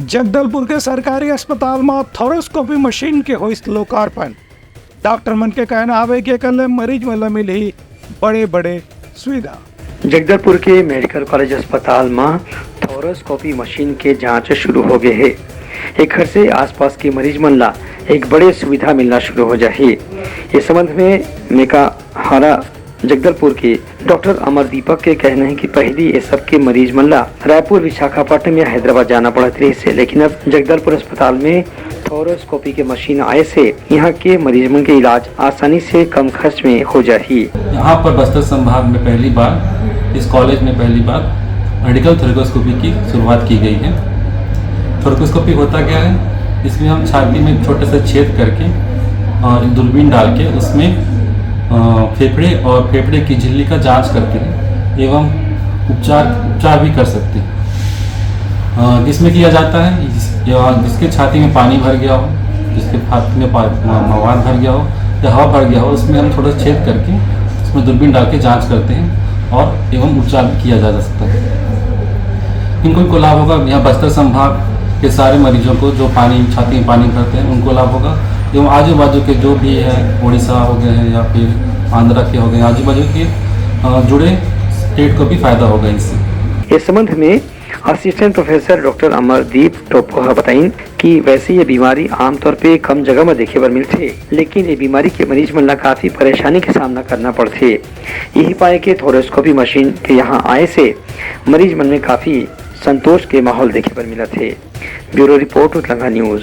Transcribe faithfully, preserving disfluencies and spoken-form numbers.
जगदलपुर के सरकारी अस्पताल म थोरोस्कोपी मशीन के होइस लोकार्पण। डॉक्टर मन के कहना हवे कि एकर ले मरीज मन ल मिलही बड़े-बड़े सुविधा। जगदलपुर के मेडिकल कॉलेज अस्पताल म थोरोस्कोपी मशीन के जांच शुरू हो गए हे। एखर से आसपास के मरीज मन ला एक बड़े सुविधा मिलना शुरू हो जाही। ये संबंध में मेकाहारा जगदलपुर के डॉक्टर अमर दीपक के कहना है कि पहली ये सब के मरीज मन ला रायपुर, विशाखापट्टनम या हैदराबाद जाना पड़त रहिस हे, लेकिन अब जगदलपुर अस्पताल में थोरोस्कोपी के मशीन आए से यहाँ के मरीज मन के इलाज आसानी से कम खर्च में हो जाही। यहाँ पर बस्तर संभाग में पहली बार, इस कॉलेज में पहली बार मेडिकल थोरेकोस्कोपी की शुरुआत की गई है। थोरेकोस्कोपी होता क्या है? इसमें हम छाती में एक छोटे से छेद करके और एक दूरबीन डाल के उसमें, अ, फेफड़े और फेफड़े की झिल्ली का जांच करते हैं एवं उपचार, उपचार भी कर सकते हैं। अ, इसमें किया जाता है जिस-, या जिसके छाती में पानी भर गया हो, जिसके छाती में पा-, म-, मवाद भर गया हो या हवा भर गया हो, उसमें हम थोड़ा छेद करके उसमें दूरबीन डाल के जांच करते हैं और एवं उपचार भी किया जा सकता है। इनको, इनको लाभ होगा, यहाँ बस्तर संभाग के सारे मरीजों को जो पानी, छाती में पानी भरते हैं, उनको लाभ होगा। एवं आजू बाजू के जो भी है, उड़ीसा हो गए हैं या फिर आंध्रा के हो गए, आजू बाजू के, अ, जुड़े स्टेट को भी फायदा होगा इससे। इस संबंध में assistant professor doctor Amardeep Toppo ह बताइन कि वैसे ये बीमारी आमतौर पे कम जगह में देखे बर मिलथे, लेकिन ये बीमारी के मरीज मन ला काफी परेशानी के सामना करना पड़थे। यही पाए के थोरोस्कोपी मशीन के यहाँ आए से मरीज मन में काफी संतोष के माहौल देखे बर मिलत हे। Bureau report, Utlanga news.